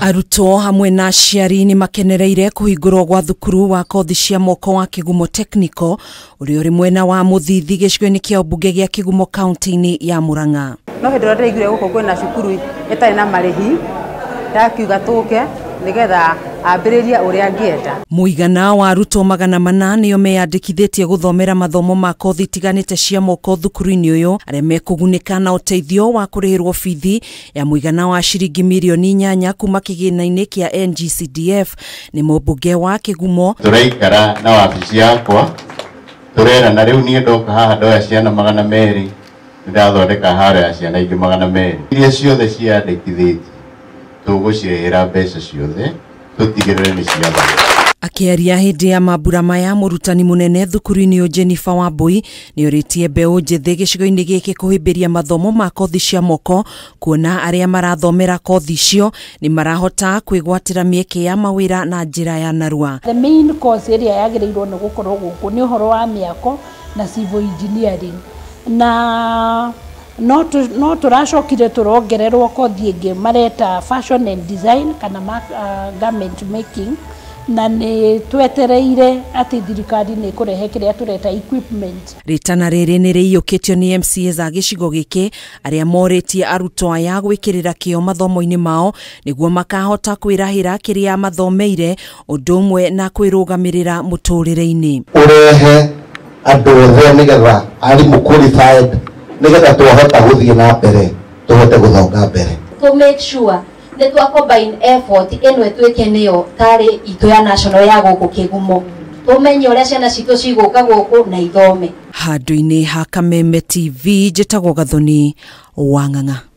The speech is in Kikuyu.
Arutwo hamwe na aciari nĩ makenereire kũhingũrwo gwa thukuru wa kothi cia moko wa Kigumo Technical ũrĩa ũrĩ mwena wa Mũthithi gĩcigo-inĩ kĩa ũmbunge gĩa Kigumo kaunti-inĩ ya Murang'a. No hĩndĩ ĩrĩa ndĩraiguire gũkũ kwĩna cukuru ĩtarĩ na marĩhi, ndakiuga tũke nĩgetha ambĩrĩrie ũrĩa angĩenda. Mũigana wa arutwo 400 nĩo meyandĩkithĩtie gũthomera mathomo ma kothi itiganĩte cia moko thukuru-inĩ ũyũ, arĩa mekũgunĩka na ũteithio wa kũrĩhĩrwo bithi ya mũigana wa ciringi mirioni 8 kuma kĩgĩna-inĩ kĩa NGCDF nĩ mũmbunge wa Kigumo. Tũraikara na wabici yakwa tũrerana rĩu niĩ ndoka haha ndoya ciana 200 nĩndathondeka haro ya ciana ingĩ 200 iria ciothe ciandĩkithĩtie tũgũcirĩhĩra mbeca ciothe tũtigĩrĩre nĩ ciathoma. Akĩaria hĩndĩ ya mambura maya, mũrutani mũnene thukuru-inĩ ũyũ Jennifer Wambui nĩorĩtie mbeũ njĩthĩ gĩcigo-inĩ gĩkĩ kũhĩmbĩria mathomo ma kothi cia moko, kuona arĩa marathomera kothi icio nĩ marahota kwĩgwatĩra mĩeke ya mawĩra na njĩra ya narua. The main course ĩrĩa yagĩrĩirwo nĩ gũkorwo gũkũ nĩ ũhoro wa mĩako na civil engineering, na no tũracokire tũrongererwo kothi ĩngĩ mareta fashion and design kana garment making, na nĩ twetereire atĩ thirikari nĩ ĩkũrehe kĩrĩa tũreta equipment. Rĩtana rĩrĩ nĩ rĩiyũkĩtio nĩ MCAs a gĩcigo gĩkĩ arĩa morĩtie arutwo aya gwĩkĩrĩra kĩo mathomo-inĩ mao nĩguo makahota kwĩrahĩra kĩrĩa mathomeire ũndũ ũmwe na kwĩrũgamĩrĩra mũtũrĩre-inĩ. Ũrehe andũ othe nĩgetha arimũ qualified nĩgetha twahota gũthiĩ na mbere tũhote gũthonga mbere. To make sure nĩ twa combine effort ĩno ĩtuĩke nĩyo tarĩ itũ ya national ya gũkũ Kĩgumo, tũmenye ũrĩa ciana citũ cigũka gũkũ na ithome. Handũ-inĩ ha Kameme TV, njĩtagwo Gathoni wa Ng'ang'a.